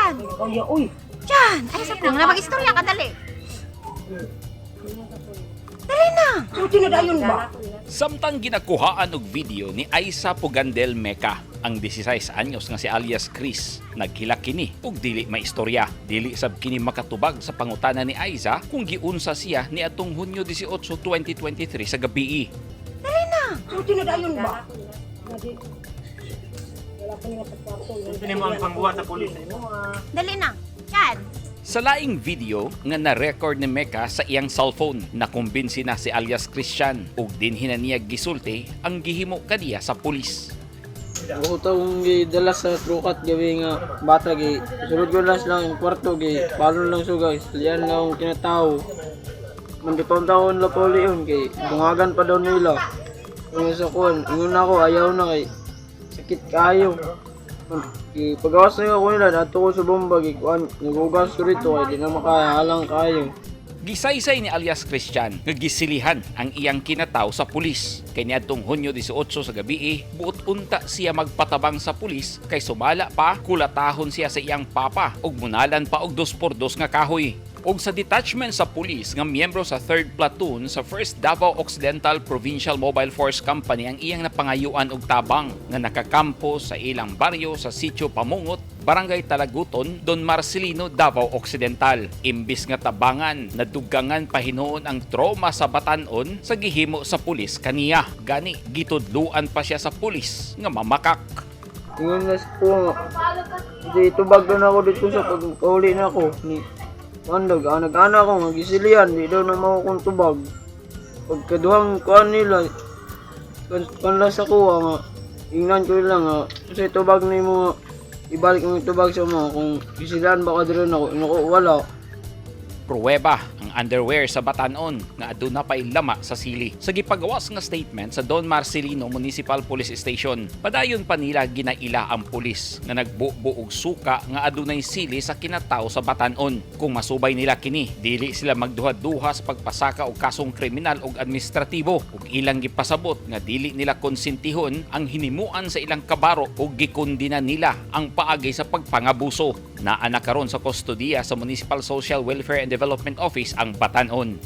Chan! Kaya, uy. Chan! Ay, sa pong na mag-istorya ka, dali. Dali na! Sulti na dayon ba? Samtang ginakuhaan og video ni Aisa Pugandel Meca, ang 16 anyos nga si alias Chris, naghilak kini ug dili maistorya. Dili sab kini makatubag sa pangutana ni Aiza kung giunsa siya ni atong Hunyo 18, 2023 sa gabii. Sulti na dayon ba? Sulti mo ang pangbuhat sa pulis. Dali na! Chan! Sa laing video nga na-record ni Mecca sa iyang cellphone, nakumbinsi na si alias Christian ug dinhi na niya gisulti ang gihimo kaniya sa pulis. Ako taong gidala sa trukat gabi nga bata gi sulod ko lang lang ang kwarto, gi balon lang sugay lian lang akong kinatao. Manduton taon la puli yun kay bungagan pa daw nila. Ingon sa kuan, ingon ako ayaw na kay sakit kaayo. Gi pagawas na ako nila dato ko sa bomba, gi kuan nagugas ko rito kay di na makahalang kaayo. Gisaysay ni alias Christian nga gisilihan ang iyang kinataw sa pulis. Kay niadtong Hunyo 18 sa gabii, buot unta siya magpatabang sa pulis kay sumala pa kulatahon siya sa iyang papa ug munalan pa og 2x2 nga kahoy. Og sa detachment sa pulis nga miyembro sa 3rd Platoon sa 1st Davao Occidental Provincial Mobile Force Company ang iyang napangayuan og tabang nga nakakampo sa ilang baryo sa Sitio Pamungot, Barangay Talaguton, Don Marcelino, Davao Occidental. Imbis nga tabangan, nadugangan pa hinuon ang trauma sa batanon sa gihimo sa pulis kaniya. Gani, gitudluan pa siya sa pulis nga mamakak. Ingon na sa ko nga di tubag daw na ako dito sa pagkauli na ako ni Mandag, ah, nag-ana ako nga gisilian, di daw na mao kong tubag. Pagkaduhang kuan nila, kuan lang sa kuha nga, ingnan ko lang nga, kasi tubag na mo, ibalik mo yung tubag sa mo, kung gisilian ba ka diri na ako, inako, wala. Pruweba ang underwear sa batanon nga aduna pay lama sa sili. Sa gipagawas nga statement sa Don Marcelino Municipal Police Station, padayon pa nila ginaila ang pulis nga nagbubo og suka nga adunay sili sa kinataw sa batanon. Kung masubay nila kini, dili sila magduha-duha sa pagpasaka og kasong kriminal og administratibo ug ilang gipasabot nga dili nila konsentihon ang hinimuan sa ilang kabaro ug gikondena nila ang paagi sa pagpangabuso. Naa na karon sa kustodiya sa Municipal Social Welfare and Development Office ang batanon.